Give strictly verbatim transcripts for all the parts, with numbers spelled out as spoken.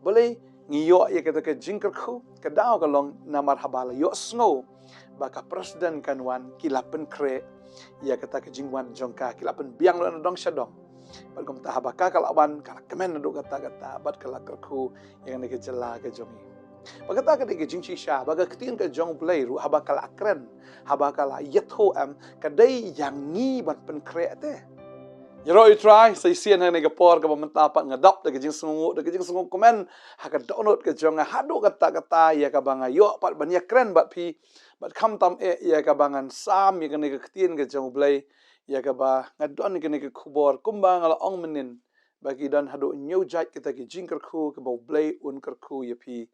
Balei ngi ïoh ïa kata ka jingkyrkhu? Ka daw ka long namar haba la ïohsngew ba ka president kan wan, ki la pynkhreh ïa kata ka jingwan jong ka, ki la pynbiang lut na dong sha dong. Bad kumta haba ka ka la wan, ka la kmen naduh katta katta bad ka la kyrkhu ïa kane ka jylla ka jong ngi. Bad kata ka dei ka jingshisha ba ka ktien ka jong U Blei ruh haba ka la kren, haba ka la ïathuh em, ka dei ïa ngi ban pynkhreh te. Ïaroh ïa U Trai, sa shisien ha kane ka por kaba mynta pat nga dap da ka jingsngew, da ka jingsngew kmen ha ka dohnud ka jong nga haduh katta katta ïa kaba nga ïoh pat ban ïakren bad phi. Bad khamtam eh ïa kaba ngan sam ïa kane ka ktien ka jong U Blei, ïa kaba nga don ïa kane ka khubor kumba nga la ong mynnin, ba ki don haduh hynñiew jait kita ki jingkyrkhu kaba U Blei un kyrkhu ïa phi.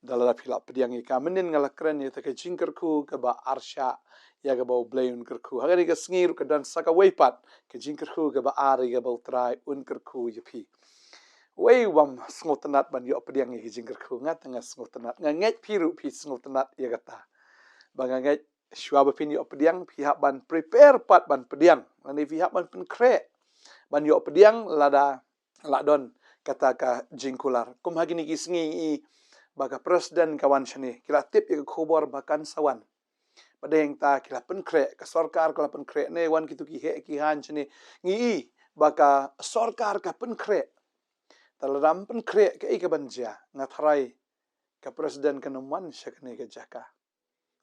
Da lada phi la pdiang ïa ka, mynnin nga la kren ïa kata ka jingkyrkhu kaba arshah ïa kaba U Blei un kyrkhu. Ha kane ka sngi ruh ka don sa kawei pat ka jingkyrkhu kaba ar ïa kaba U Trai un kyrkhu ïa phi. Wei wam sngewtynnat ban ïoh pdiang ïa ka jingkyrkhu? Nga te nga sngewtynnat. Nga ngeit phi ruh phi sngewtynnat ïa kata. Ba nga ngeit shuwa ba phin ïoh pdiang, phi hap ban prepare pat ban pdiang, lane phi hap ban pynkhreh ban ïoh pdiang lada la don kata ka jingkular. Kum ha kine ki sngi i ba ka president ka wan shane, ki la tip ïa ka khubor ba kan sa wan. Bad hangta ki la pynkhreh, ka sorkar ka la pynkhreh, ne wan kitu ki heh ki haiñ shane. Ngi i ba ka sorkar ka pynkhreh. Te lada ym pynkhreh, kaei kaban jia? Nga tharai ka president kan ym wan sha kane ka jaka.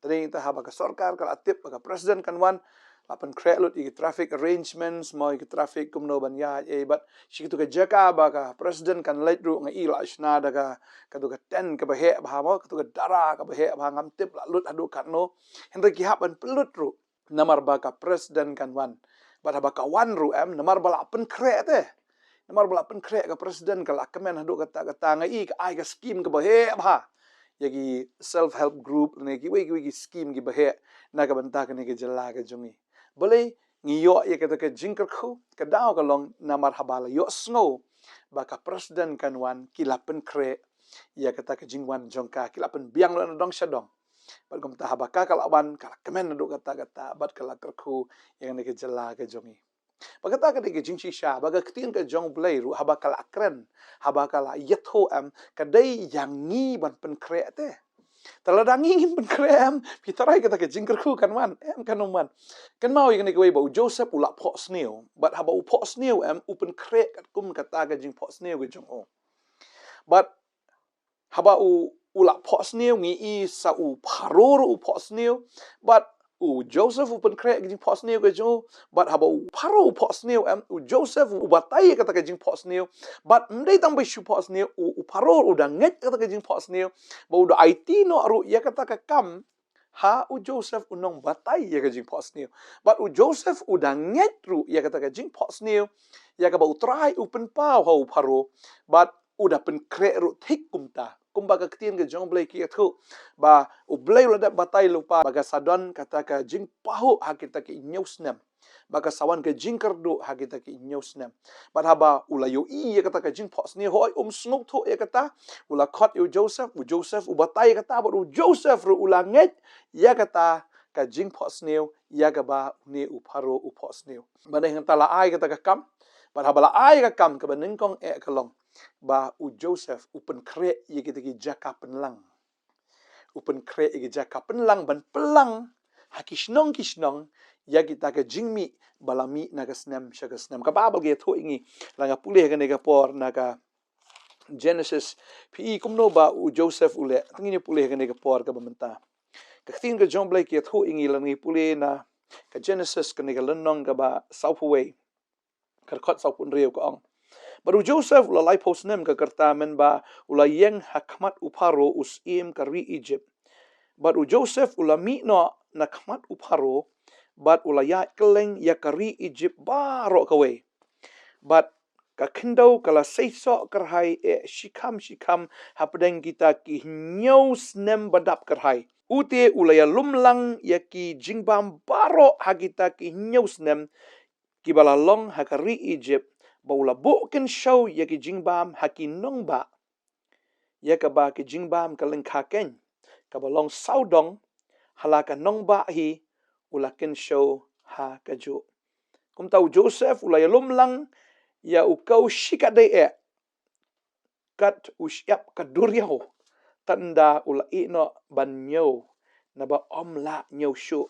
Te dei hangta haba ka sorkar ka la tip ba ka president kan wan, la pynkhreh lut ïa ki traffic arrangements, mo, ïa ki traffic kumno ban ïaid, eh, bad sha kitu ki jaka ba ka president kan leit ruh, nga i la shna da ka, katu ka tent kaba heh bha, mo, katu ka dara kaba heh bha, ngam tip la lut haduh katno. Hynrei ki hap ban pynlut ruh namar ba ka president kan wan. Bad haba ka wan ruh em, namar ba la pynkhreh te. Namar ba la pynkhreh, ka president ka la kmen haduh katta katta. Nga i ka ai ka skim kaba heh bha ïa ki self help group, ne kiwei kiwei ki skim kiba heh na ka bynta kane ka jylla ka jong ngi. Balei ngi ïoh ïa kata ka jingkyrkhu? Ka daw ka long namar haba la ïohsngew ba ka president kan wan, ki la pynkhreh ïa kata ka jingwan jong ka, ki la pynbiang lut na dong sha dong. Bad kumta haba ka ka la wan, ka la kmen naduh katta katta bad ka la kyrkhu ïa kane ka jylla ka jong ngi. Bad kata ka dei ka jingshisha ba ka ktien ka jong U Blei ruh haba ka la kren, haba ka la ïathuh em, ka dei ïa ngi ban pynkhreh te. Te lada ngi ngim pynkhreh em, phi tharai kata ka jingkyrkhu kan wan? Em, kan ym wan. Kynmaw ïa kane kawei ba u Joseph u la phohsniew. Bad haba u phohsniew em, u pynkhreh katkum kata ka jingphohsniew ka jong u. Bad haba u, u la phohsniew, ngi i sa u Pharaoh ruh u phohsniew. Bad u Joseph u pynkhreh ka jingphohsniew ka jong u. Bad haba u Pharaoh u phohsniew em, u Joseph u batai ïa kata ka jingphohsniew. Bad ym dei tang ba shu phohsniew, u, u Pharaoh u da ngeit kata ka jingphohsniew. Bad u da aiti noh ruh ïa kata ka kam ha u Joseph u nongbatai ïa ka jingphohsniew. Bad u Joseph u da ngeit ruh ïa kata ka jingphohsniew, ïa kaba U Trai u pynpaw ha u Pharaoh. Bad u da pynkhreh ruh thik kumta. Kumba ka ktien ka jong U Blei ka ïathuh ba U Blei u la dep batai lypa ba ka sa don kata ka jingpahuh ha kita ki hynñiew snem. Ba ka sa wan ka jingkyrduh ha kita ki hynñiew snem. Bad haba u la ïohi ïa kata ka jingphohsniew, hooid, um sngewthuh ïa kata, u la khot ïa u Joseph, u Joseph u batai ïa kata, bad u Joseph ruh u la ngeit ïa kata ka jingphohsniew, ïa kaba une u Pharaoh u phohsniew. Bad hangta la ai kata ka kam, bad haba la ai ka kam, kaba nyngkong eh ka long ba u Joseph u pynkhreh ïa kita ki jaka pynlang. U pynkhreh ïa ki jaka pynlang ban pynlang ha ki shnong ki shnong ïa kita ka jingmih ba la mih na ka snem sha ka snem. Ka Baibl ka ïathuh ïa ngi, lada nga pule ha kane ka por na ka Genesis, phi i kumno ba u Joseph u leh. Te ngin ïa pule ha kane ka por kaba mynta. Ka ktien ka jong U Blei ka ïathuh ïa ngi, lada ngi pule na ka Genesis, kane ka lynnong kaba sawphew wei, ka dkhot sawphew hynriew ka ong: Bad u Joseph u la laiphew snem ka rta mynba u la ïeng ha khmat u Pharaoh u syiem ka ri Ijipt. Bad u Joseph u la mih noh na khmat u Pharaoh, bad u la ïaid kylleng ïa ka ri Ijipt baroh kawei. Bad ka khyndew ka la seisoh kyrhai eh shikham shikham hapdeng kita ki hynñiew snem ba dap kyrhai. U te u la ïalum lang ïa ki jingbam baroh ha kita ki hynñiew snem kiba la long ha ka ri Ijipt, bad u la buh kynshew ïa ki jingbam ha ki nongbah, ïa kaba ki jingbam ka lyngkha keiñ, kaba long sawdong ha la ka nongbah hi, u la kynshew ha kajuh. Kumta u Joseph u la ïalum lang ïa u kew shikatdei eh. kat u shyiap ka duriaw, tad ynda u la ïeh noh ban ñiew, naba ym lah ñiew shuh.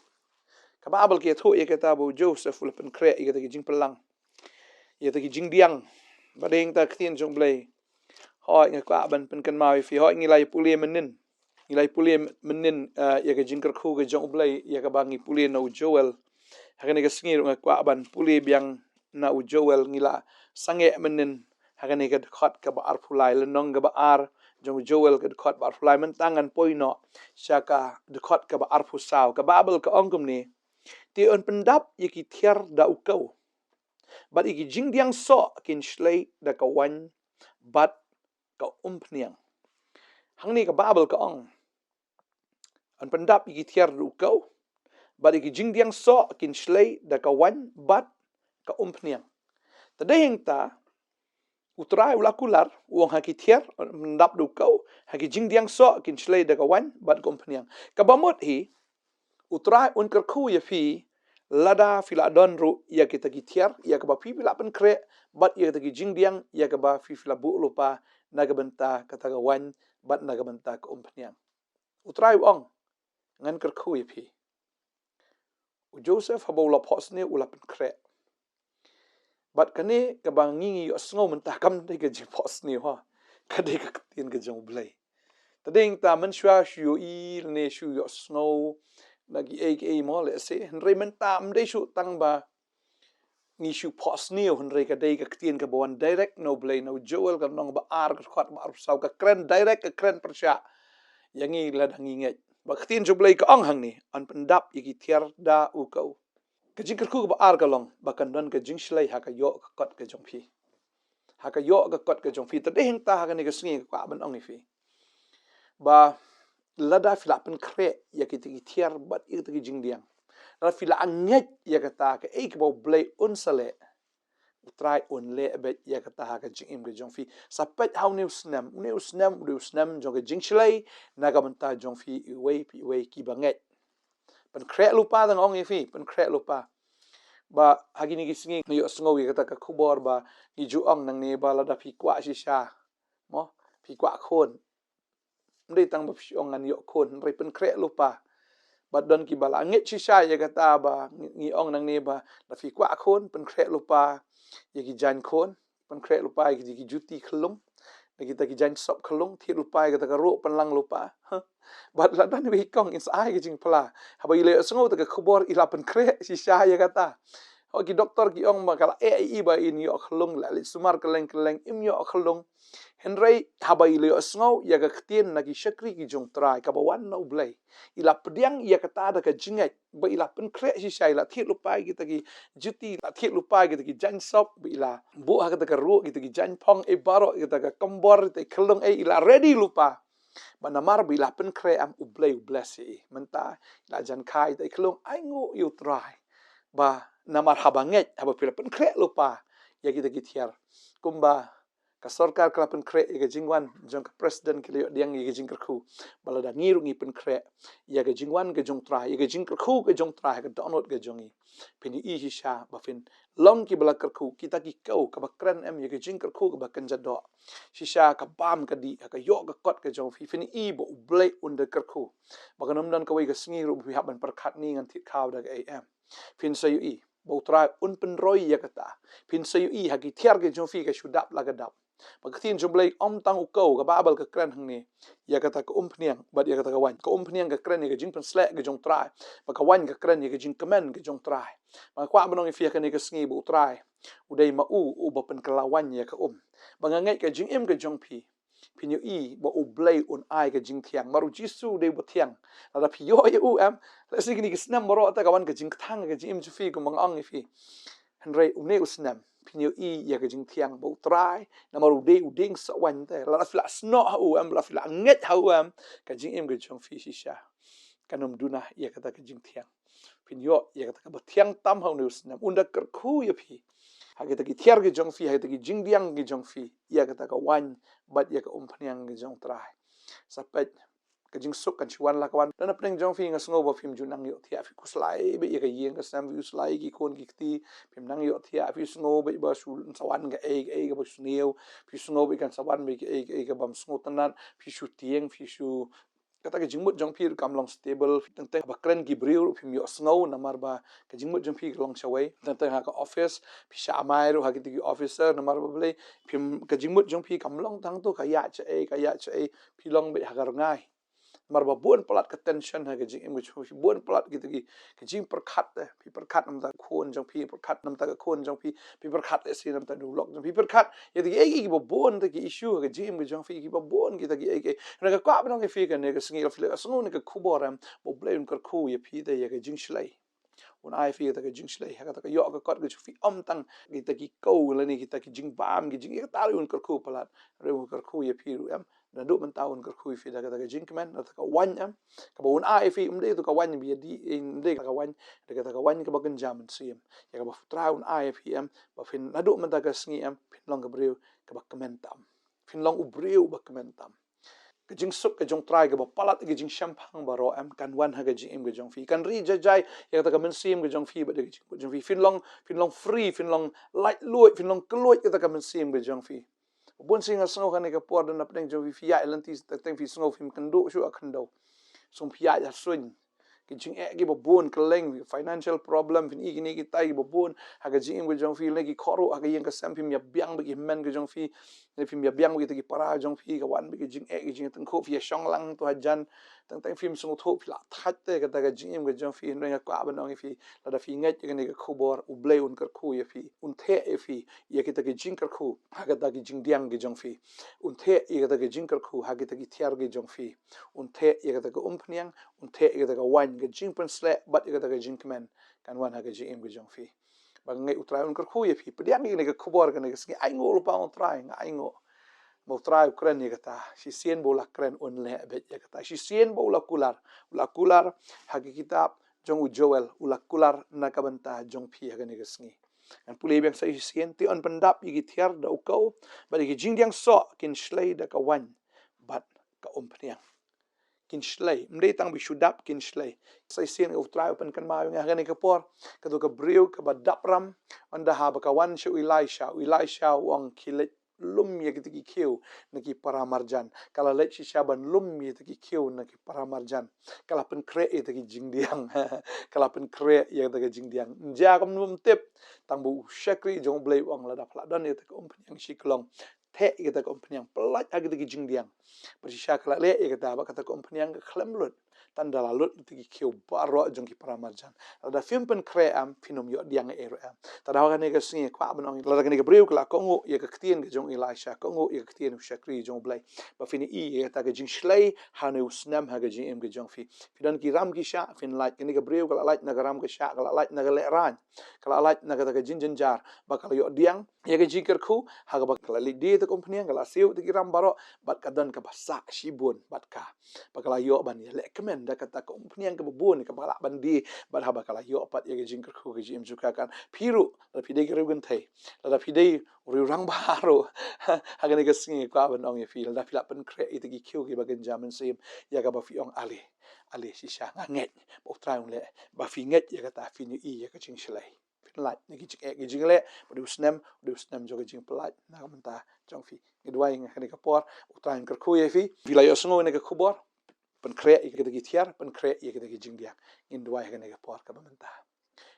Ka Baibl ka ïathuh ïa kata ba u Joseph u la pynkhreh ïa kata ki jingpynlang, ïa kata ki jingdiang. Bad dei hangta ka ktien jong U Blei. Hooid, nga kwah ban pynkynmaw ïa phi, hooid, ngi la ïa pule mynnin, ngi la ïa pule mynnin, eh, ïa ka jingkyrkhu ka jong U Blei, ïa kaba ngi pule na u Joel. Ha kane ka sngi ruh nga kwah ban pule biang na u Joel, ngi la sangeh mynnin ha kane ka dkhot kaba arphew lai, lynnong kaba ar jong u Joel, ka dkhot ba arphew lai. Mynta ngan poi noh sha ka dkhot kaba arphew saw. Ka Baibl ka ong kumne: Te yn pyndap ïa ki thiar da u kaw, bad ïa ki jingdiang soh kin shlei da ka waiñ bad ka umphniang. Hangne ka Baibl ka ong: Yn pyndap ïa ki thiar da u kaw, bad ïa ki jingdiang soh kin shlei da ka waiñ bad ka umphniang. Te dei hangta, U Trai u la kular, u ong ha ki thiar, yn pyndap da u kaw, ha ki jingdiang soh kin shlei da ka waiñ bad ka umphniang. Kaba mut hi, U Trai un kyrkhu ïa phi, lada phi la don ruh ïa kita ki thiar, ïa kaba phi, phi la pynkhreh, bad ïa kita ki jingdiang, ïa kaba phi, phi la buh lypa na ka bynta kata ka waiñ bad na ka bynta ka umphniang. U Trai u ong, ngan kyrkhu ïa phi. U Joseph haba u la phohsniew u la pynkhreh. Bad kane kaba ngi ngi ïohsngew mynta kam dei ka jingphohsniew, ha. Ka dei ka ktien ka jong U Blei. Te dei hangta mynshuwa shu ïohi lane shu ïohsngew na kiei kiei mo lehse. Hynrei mynta ym dei shuh tang ba ngi shu phohsniew, hynrei ka dei ka ktien kaba wan direct na U Blei, na u Joel ka lynnong ba ar, ka dkhot ba arphew saw, ka kren direct, ka kren pyrshah ïa ngi lada ngi ngeit. Ba ka ktien jong U Blei ka ong hangne, yn pyndap ïa ki thiar da u kaw. Ka jingkyrkhu kaba ar ka long ba kan don ka jingshlei ha ka ïoh ka kot ka jong phi. Ha ka ïoh ka kot ka jong phi. Te dei hangta ha kane ka sngi nga kwah ban ong ïa phi ba lada phi la pynkhreh ïa kita ki thiar bad ïa kita ki jingdiang, lada phi la ngeit ïa kata, kaei kaba U Blei un sa leh, U Trai un leh beit ïa kata ha ka jingim ka jong phi. Sa peit ha une u snem, une u snem u dei u snem jong ka jingshlei na ka bynta jong phi iwei pa iwei kiba ngeit. Pynkhreh lypa, tang ong ïa phi, pynkhreh lypa. Ba ha kine ki sngi nga ïohsngew ïa kata ka khubor ba ngi ju ong nangne ba lada phi kwah shisha, mo, phi kwah khun, ym dei tang ba phi ong ngan ïoh khun, hynrei pynkhreh lypa. Bad don kiba la ngeit shisha ïa kata ba ngi, ngi ong nangne ba lada phi kwah khun, pynkhreh lypa ïa ki jaiñ khun, pynkhreh lypa ïa ki, ki juti khyllung, ïa kita ki jaiñ sop khyllung, thied lypa ïa kata ka ruh, pynlang lypa. Bad la don iwei i kong, in sa ai ka jingphla, haba i la ïohsngew kata ka khubor i la pynkhreh shisha ïa kata. Hooid, ki doktor ki ong ba ka la eh ïa i ba in ïoh khyllung, la leit sumar kylleng kylleng, im ïoh khyllung. Hynrei haba i la ïohsngew ïa ka ktien na ki shakri ki jong U Trai kaba wan na U Blei, i la pdiang ïa kata da ka jingngeit, ba i la pynkhreh shisha, i la thied lypa ïa kita ki juti, i la thied lypa ïa kita ki jaiñ sop, ba i la buh ha kata ka ruh kita ki jaiñphong, eh, baroh, ïa kata ka kombor, ïa kita ki khyllung, eh, i la ready lypa. Ba namar ba i la pynkhreh, em, U Blei u bless ïa i. Mynta i la jan kha ïa kita ki khyllung, ainguh ïa U Trai. Ba namar haba ngeit, haba phi la pynkhreh lypa ïa kita ki thiar. Kumba ka sorkar ka la pynkhreh ïa ka jingwan jong ka president, ki la ïoh pdiang ïa ka jingkyrkhu ba lada ngi ruh ngi pynkhreh ïa ka jingwan ka jong U Trai, ïa ka jingkyrkhu ka jong U Trai ha ka dohnud ka jong ngi, phin ïohi shisha ba phin long kiba la kyrkhu. Kita ki kaw kaba kren, em, ïa ka jingkyrkhu kaba kynja doh, shisha ka bam ka dih ha ka ïoh ka kot ka jong phi, phin ïohi ba U Blei un da kyrkhu. Ba kan ym don kawei ka sngi ruh ba phi hap ban pyrkhat, ni ngan thied khaw da kaei, em. Phin sa ïohi ba U Trai un pynroi ïa kata. Phin sa ïohi ha ki thiar ki jong phi ka shu dap la ka dap. Ba ka ktien jong U Blei ym tang u kaw, ka Baibl ka kren hangne ïa kata ka umphniang bad ïa kata ka waiñ. Ka umphniang ka kren ïa ka jingpynsleh ka jong U Trai, ba ka waiñ ka kren ïa ka jingkmen ka jong U Trai. Ba nga kwah ban ong ïa phi ha kane ka sngi ba U Trai u dei ma u uba pynkylla waiñ ïa ka um. Ba nga ngeit ka jingim ka jong phi, phin ïohi ba U Blei un ai ka jingthiang. Namar U Jisu u dei uba thiang. Lada phi ïoh ïa u, em, lehse kine ki snem baroh te ka wan ka jingkthang ha ka jingim jong phi, kumba nga ong ïa phi. Hynrei une u snem phin ïohi ïa ka jingthiang ba U Trai, namar u dei u dieng soh waiñ te. Lada phi la snoh ha u, em, lada phi la ngeit ha u, em, ka jingim ka jong phi shisha kan ym duna ïa kata ka jingthiang. Phin ïoh ïa kata kaba thiang tam ha une u snem. Un da kyrkhu ïa phi ha kita ki thiar ki jong phi, ha kita ki jingdiang ki jong phi, ïa kata ka waiñ bad ïa ka umphniang ki jong U Trai. Sa peit ka jingsuk kan shu wan la ka wan. Don napdeng jong phi nga sngew ba phim ju nang ïohthiah, phi khuslai beit ïa ka ïing ka sem, phi khuslai ki khun ki kti, phim nang ïohthiah, phi sngew beit ba shu sa wan kaei kaei kaba sniew, phi sngew beit kan sa wan beit kaei kaei kaba ym sngewtynnat, phi shu tieng, phi shu kata ka jingmut jong phi ruh kam long stable, teng teng ba kren ki briew ruh phim ïohsngew namar ba ka jingmut jong phi ka long shawei, teng teng ha ka office, phi shah amai ruh ha kita ki officer namar ba balei, phim, ka jingmut jong phi kam long tang tu ka ïaid shaei, ka ïaid shaei, phi long beit ha ka rngai. Namar ba bun palat ka tension ha ka jingim ka jong phi, bun palat kita ki, ka jingpyrkhat te, phi pyrkhat namar ka khun jong phi, pyrkhat namar ka khun jong phi, phi pyrkhat lehse namar u lok jong phi, pyrkhat ïa kita kiei kiei kiba bun, kita ki issue ha ka jingim ka jong phi kiba bun, kita kiei kiei. Hynrei nga kwah ban ong ïa phi kane ka sngi, lada phi la sngew kane ka khubor em, ba U Blei un kyrkhu ïa phi te ïa ka jingshlei. Un ai phi kata ka jingshlei ha kata ka ïoh ka kot ka jong phi, ym tang kita ki kow lane kita ki jingbam, ki jing, ïa kata ruh un kyrkhu palat. Hynrei un kyrkhu ïa phi ruh em. Naduh mynta un kyrkhu ïa phi da kata ka jingkmen, da kata ka waiñ em, kaba un ai ïa phi, ym dei tu ka waiñ ba ïadih, ym dei ka waiñ, da kata ka waiñ kaba kynja mynsiem. Ïa kaba U Trai un ai ïa phi em, ba phin naduh mynta ka sngi em, phin long ka briew kaba kmen tam. Phin long u briew ba kmen tam. Ka jingsuk ka jong U Trai kaba palat ka jingshemphang baroh em, kan wan ha ka jingim ka jong phi. Kan ri jai jai ïa kata ka mynsiem ka jong phi bad ïa ka jingput jong phi. Phin long, phin long free, phin long laitluid, phin long kylluid kata ka mynsiem ka jong phi. Bun sien nga sngew kane ka por don napdeng jong phi, phi ïaid lynti, teng teng phi sngew phim kynduh shuh ha khyndew. Sngew phi ïaid ha suiñ. Ki jingeh kiba bun kylleng, financial problem, phin ïohi kine kitai kiba bun ha ka jingim ka jong phi, lane ki khroh ha ka ïing ka sem, phim ïa biang bad ki hynmen ka jong phi, lane phim ïa biang bad kita ki para jong phi, ka wan bad ki jingeh, ki jingtyngkhuh, phi ïa shong lang tu hajan, teng teng phim sngewthuh, phi la thait te kata ka jingim ka jong phi. Hynrei nga kwah ban ong ïa phi, lada phi ngeit ïa kane ka khubor, U Blei un kyrkhu ïa phi, un theh ïa phi ïa kita ki jingkyrkhu ha kata ki jingdiang ki jong phi, un theh ïa kata ki jingkyrkhu ha kita ki thiar ki jong phi, un theh ïa kata ka umphniang, un theh ïa kata ka waiñ, ka jingpynsleh bad ïa kata ka jingkmen kan wan ha ka jingim ka jong phi. Ba nga ngeit U Trai un kyrkhu ïa phi. Pdiang ïa kane ka khubor kane ka sngi, ainguh lypa, U Trai, nga ainguh. Ba U Trai u kren ïa kata, shisien ba u la kren un leh beit ïa kata. Shisien ba u la kular, u la kular ha ka kitab jong u Joel, u la kular na ka bynta jong phi ha kane ka sngi. Ngan pule biang sa shisien, te yn pyndap ïa ki thiar da u kow, bad ïa ki jingdiang soh kin shlei da ka waiñ bad ka umphniang. Kin shlei, ym dei tang ba shu dap, kin shlei. Sa shisien U Trai u pynkynmaw ïa nga ha kane ka por, katu ka briew kaba dap ram, ynda haba ka wan sha u Elisha, u Elisha u ong khie leit lum ïa kita ki khiew na ki para marjan. Ka la leit shisha ban lum ïa kita ki khiew na ki para marjan. Ka la pynkhreh ïa kita ki jingdiang. Ka la pynkhreh ïa kita ki jingdiang. Ym jia kumno ym tip. Tang ba u shakri jong U Blei u ong lada phi la don ïa kita ka umphniang shi klong, theh ïa kita ka umphniang, pyllait ha kita ki jingdiang. Bad shisha ka la leh ïa kata, bad kata ka umphniang ka khlem lut. Tang da la lut kita ki khiew baroh jong ki para marjan. Lada phim pynkhreh em, phin ym ïoh diang ei ruh em. Te ha kane ka sngi kwah ban ong, lada kane ka briew ka la kohnguh ïa ka ktien ka jong u Elisha, kohnguh ïa ka ktien u shakri jong U Blei, ba phin ïohi ïa kata ka jingshlei ha une u snem ha ka jingim ka jong phi. Phi don ki ram ki shah, phin lait. Kane ka briew ka la lait na ka ram ka shah, ka la lait na ka lehraiñ, ka la lait na kata ka jingjynjar, ba ka la ïoh diang ïa ka jingkyrkhu, ha kaba ka la leit die ïa kita ka umphniang, ka la siew ïa kita ki ram baroh, bad ka don kaba sah shibun bad ka. Ba ka la ïoh ban ïalehkmen da kata ka umphniang kaba bun kaba ka lah ban die, bad haba ka la ïoh pat ïa ka jingkyrkhu ka jingim jong ka. Kan phi ruh, lada phi dei ka riew kynthei, lada phi dei u riew rangbah ruh, ha kane ka sngi kwah ban ong ïa phi, lada phi la pynkhreh ïa kita ki khiew kiba kynja mynsiem, ïa kaba phi ong ale, ale shisha nga ngeit ba U Trai un leh, ba phi ngeit ïa kata, phin ïohi ïa ka jingshlei. Phin lait na ki jingeh ki jingleh, ba u dei u snem, u dei u snem jong ka jingpyllait na ka bynta jong phi. Nga duwai ha kane ka por, U Trai un kyrkhu ïa phi. Phi la ïohsngew ïa kane ka khubor, pynkhreh ïa kita ki thiar, pynkhreh ïa kita ki jingdiang. Ngin duwai ha kane ka por kaba mynta.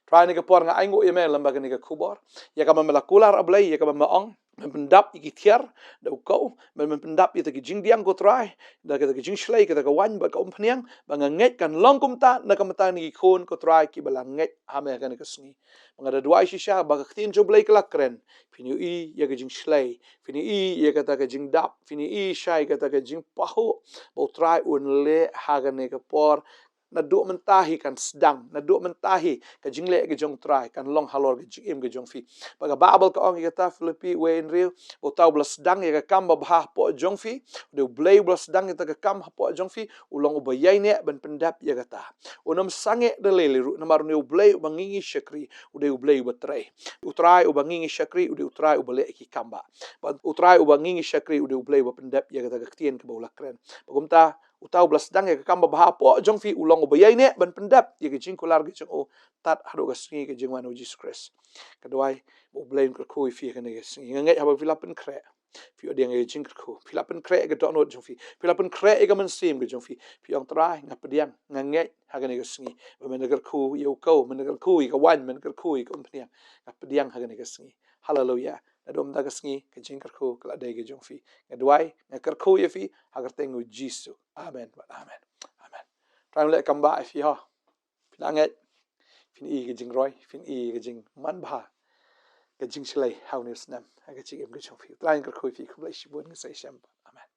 Trai, ha kane ka por nga ainguh ïa me lem bad kane ka khubor, ïa kaba me la kular, A Blei, ïa kaba me ong, men pyndap ïa ki thiar da u kow, men, men pyndap ïa kita ki jingdiang, ko Trai, da kita ki jingshlei, kita ka waiñ bad ka umphniang, ba nga ngeit kan long kumta na ka bynta ki khun, ko Trai, kiba la ngeit ha me ha kane ka sngi. Ba nga da duwai shisha ba ka ktien jong U Blei ka la kren, phin ïohi ïa ka jingshlei, phin ïohi ïa kata ka jingdap, phin ïohi shai kata ka jingpahuh, ba U Trai un leh ha kane ka por. Naduh mynta hi kan sdang, naduh mynta hi ka jingleh ka jong U Trai kan long halor ka jingim ka jong phi. Ba ka Baibl ka ong ïa kata, Philippi wei hynriew, ba uta uba la sdang ïa ka kam babha hapoh jong phi, u dei U Blei uba la sdang ïa kata ka kam hapoh jong phi, u long uba ïaineh ban pyndap ïa kata. Un ym sangeh da lei lei ruh, namar une U Blei uba ngi ngi shakri, u dei U Blei uba trei. U Trai uba ngi ngi shakri, u dei U Trai uba leh ïa ki kam bah. Bad U Trai uba ngi ngi shakri, u dei U Blei uba pyndap ïa kata ka ktien kaba u la kren. Bad kumta, Uta uba la sdang ïa ka kam babha hapoh jong phi u long uba ïaineh ban pyndep ïa ka jingkular ka jong u tad haduh ka sngi ka jingwan u Jisu Khrist. Nga duwai ba U Blei un kyrkhu ïa phi ha kane ka sngi. Nga ngeit haba phi la pynkhreh, phi ïoh pdiang ïa ka jingkyrkhu, phi la pynkhreh ïa ka dohnud jong phi, phi la pynkhreh ïa ka mynsiem ka jong phi, phi ong, Trai, nga pdiang, nga ngeit ha kane ka sngi ba men da kyrkhu ïa u khaw, men da kyrkhu ïa ka waiñ, men da kyrkhu ïa ka umphniang. Nga pdiang ha kane ka sngi. Haleluya. Naduh mynta ka sngi ka jingkyrkhu ka la dei ka jong phi. Nga duwai, nga kyrkhu ïa phi ha ka kyrteng u Jisu. Amen bad amen. Amen. Trai un leh kam ba ïa phi ho. Phi la ngeit, phin i ka jingroi, phin i ka jingmanbha, ka jingshlei ha une u snem, ha ka jingim ka jong phi. Trai un kyrkhu ïa phi. Khublei shibun. Ngin sa ïashem. Amen.